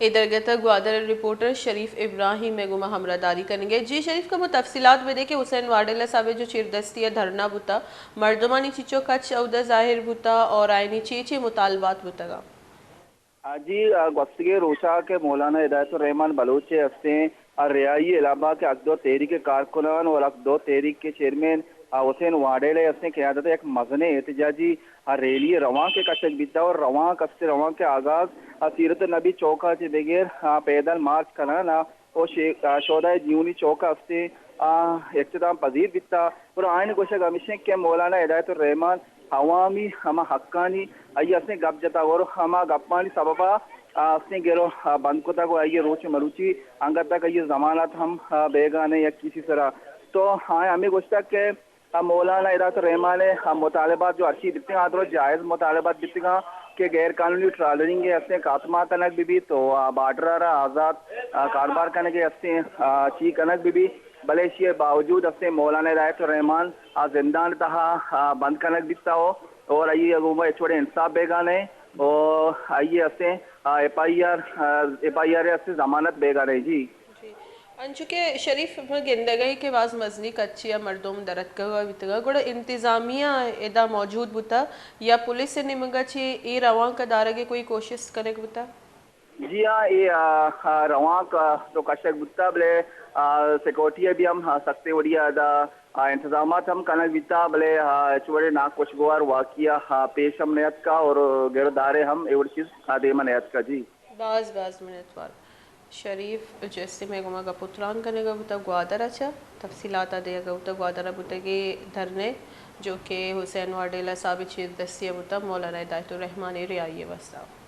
اے درگت ءَ گوادر ءِ رپورٹر شریف ابراہیم ءِ گوما ہمراہداری کنگ ءَ۔ جی شریف، کمو تفصیلات بدے کہ حسین واڈیلہ صاحب ءِ جو چیردستی ءَ دھرنا بوتا، مردمانی چیچو کچ اود ءَ ظاہر بوتا اور آئینی چے چے مطالبات بوتگا؟ آ جی، آ، گوستگیں روچا کہ مولانا ہدایت الرحمان بلوچ ءِ ہستیں آ رہائی ءِ ہلاپ ءَ کہ اگدو تحریک ءِ کارکنان اور اگدو تحریک ءِ چیئرمین، آ، حسین واڈیلہ ءِ ہستیں قیادت ءَ یک مزنیں احتجاجی، آ، ریلی ءِ روانک ءَ کشگ بیتا اور روانک ہستیں، روانک ءِ آغاز، آ، سیرت النبی چوک ءَ چہ بگر، آ، پیدل مارچ کنان ءَ او شے-، آ، شہدائے جیونی چوک ءَ ہستیں، آ، اختتام پذیر بیتا۔ اور آئین گوشگ ہمیش انت کہ مولانا ہدایت الرحمان عوامی ہما حقانی آئی ہستیں گپ جتگ اور ہما گپانی سبب ءَ، آ، ہستیں گرو، آ، بند کتگ و آئی ءِ روچ مروچی انگت تک آئی ءِ ضمانت ہم، آ، بیگا نہ یک کسی سرا۔ تو آئیں ہمیں گوشتگ کہ، آ، مولانا ہدایت الرحمان ءِ، آ، مطالبات جو ہرچی بیتگ آ درو جائز مطالبات بیتگاں کہ غیر قانونی ٹرالرنگ ءِ ہستیں خاتمہ کنگ بہ بیت و، آ، بارڈر ءَ را آزاد، آ، کاروبار کنگ ءِ ہستیں، آ، چی کنگ بہ بیت۔ بلے ایشی ءِ باوجود ہستیں مولانا ہدایت الرحمان آ زندان تہا، آ، بند کنگ بیتا ہو اور آئی ءَ گوما ہچ وڑیں انصاف بیگا نہ ایں اور آئی ءِ ہستیں، آ، ایف آئی آر، آ، ایف آئی آر ءِ ہستیں ضمانت بیگا نہ ایں جی۔ جی۔ انچو کہ شریف، ما گندگ ءَ ایں کہ باز مزنی کچے ءَ مردم درتکگ ءَ بیتگ ءَ، گڑا انتظامیہ ادا موجود بوتا یا پولیس ءِ نیمگ ءَ چہ اے روانک ءَ دارگ ءِ کوئی کوشست کنگ بوتا؟ جی ہاں، اے، آ، آ، روانک، آ، تو کشگ بوتا، بلے، آ، سیکورٹی ءَ بھی ہم، آ، سختیں وڑی ءَ ادا، آ، انتظامات ہم کنگ بیتا، بلے، آ، ہچ وڑیں ناخوشگوار واقعہ، آ، پیش ہم نیاتکا اور گرودارے ہم اے وڑ چیز، آ، دیما نیاتکا جی۔ باز باز منتوار۔ شریف جیسے مئے گوما گپ و تران کنگا بوتا گوادر ءَ چہ، تفصیلات ءَ دیگا بوتا گوادر ءَ بوتگیں دھرنے جو کہ حسین واڈیلہ صاحب ءِ چیردستی ءَ بوتا مولانا ہدایت الرحمان ءِ رہائی ءِ واسطہ۔